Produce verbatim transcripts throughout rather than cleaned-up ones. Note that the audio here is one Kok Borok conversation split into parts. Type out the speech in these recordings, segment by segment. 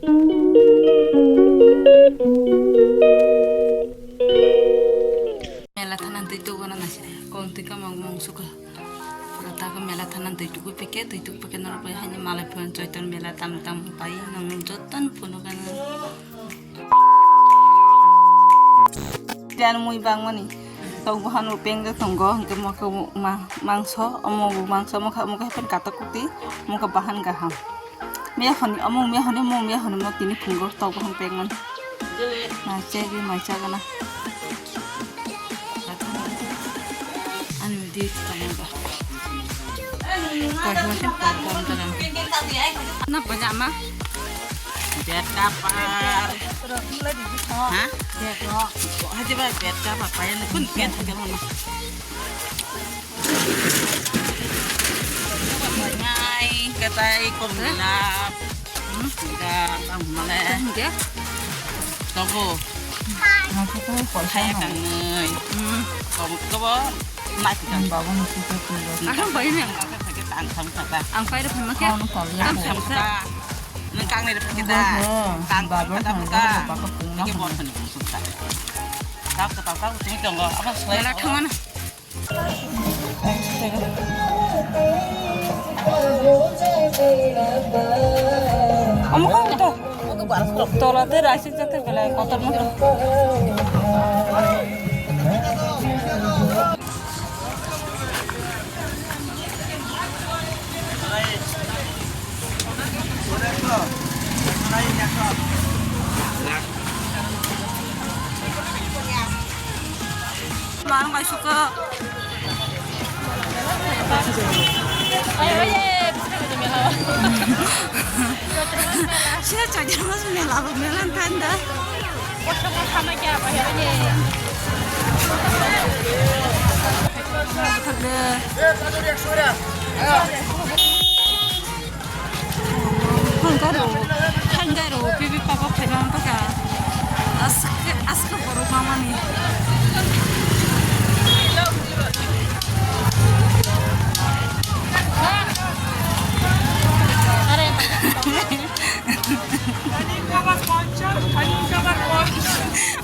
Mela thana twi tugo na nasi. Kong twi kamang mong suka. Pura ta ka mela thana twi tugo peke, twi tuk peke norok bai hani malai phone choitor mela tam tam pai nang joton phone kana. Jan mui bangmani. Tong buhan rupeng tongo, hingke mokhe ma-, mangso, omo mangso mokha, mokha pen katok kuti, mokha bahan gaham. Mehoni, omo mehoni, mo mehoni mo tini phungo tok hon pek man. Mai chai di, mai chagana. Ani di tamo ba. Koi hon pek pom pom tanam. Na pajama. Bed cover. Ha? Haji ba bed cover payan kun bed cover na. Ngai, katai, kom gelap. Hmm, gelap, ang male. Tunggu. Tunggu. Hai, kang ngai. Hmm. Kom, kobo, nai, kang. Babu, nasi, tuh, tuh. Akang bayi ni. Ang pai de phama khe. Ang pai de phama khe. Nang kang ni de phama khe. Kang babu, phama khe. Kang babu, phama khe. Ini bor phama khe. Tau, tau, tau, tau, tau, tau, apa selai? Mela thangana. Omo kok to. Tola te raisi jate belai kotor mo. Barang bai suka. Sini saja mas mela, mela tanda. Thakde. Hangaro, hangaro, bibi papa phaiba wngkha. Aske, aske borok mamani.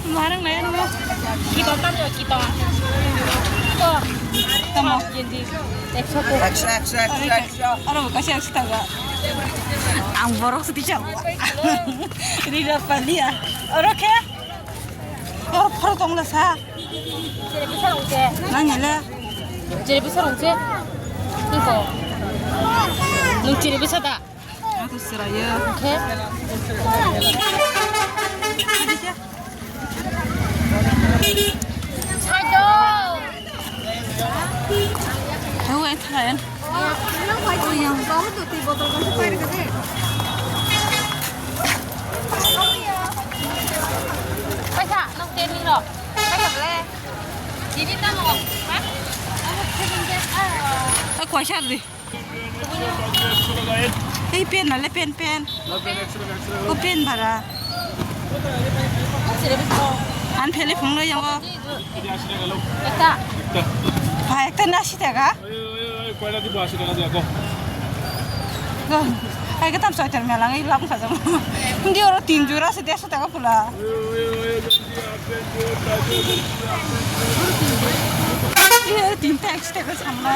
Marang nai ano. Kita tanya kita. Kita. Tamo. Jadi, ekso. Ekso, ekso, ekso, ekso. Aro kasi ekso taga. Ang borok sudi chao. Rira palia. Aro khe? Aro pharo tongla sa. Nang ele. Jere bisa rong se. Niko. Nung jere bisa ta? Aku seraya. Oke. Ayo, eh, thalayan. Paisa, nung ten ni lo. Paisa ble. Dini tamo. Ha? Aku paisa ble. Ei pen nale pen pen. O pen bara. An phele phung lo yango. Ekta. Ba ekta na si taka. Oye, oye, oye, কয়টা দিব আশি টাকা দিয়ে, কো? Ai ka tam soitar melang i lam kha jang. Hindi oro tin jura se deso taka pula. Tin ta ekso taka samla.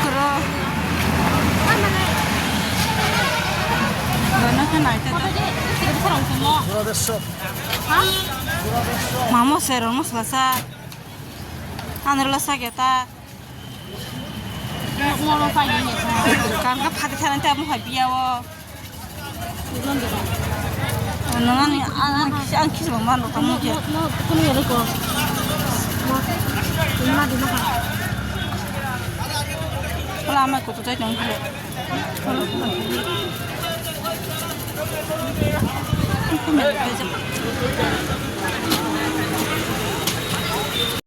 Kuro. Gana ka nai ta. Mamo sero mo sasa. Anro la sa ke ta. Kan ka phati thana ta mo hai biya o. Nang ani, ang, ang kisi, ang kisi bang mano tamo je. Lama ko to tai tong.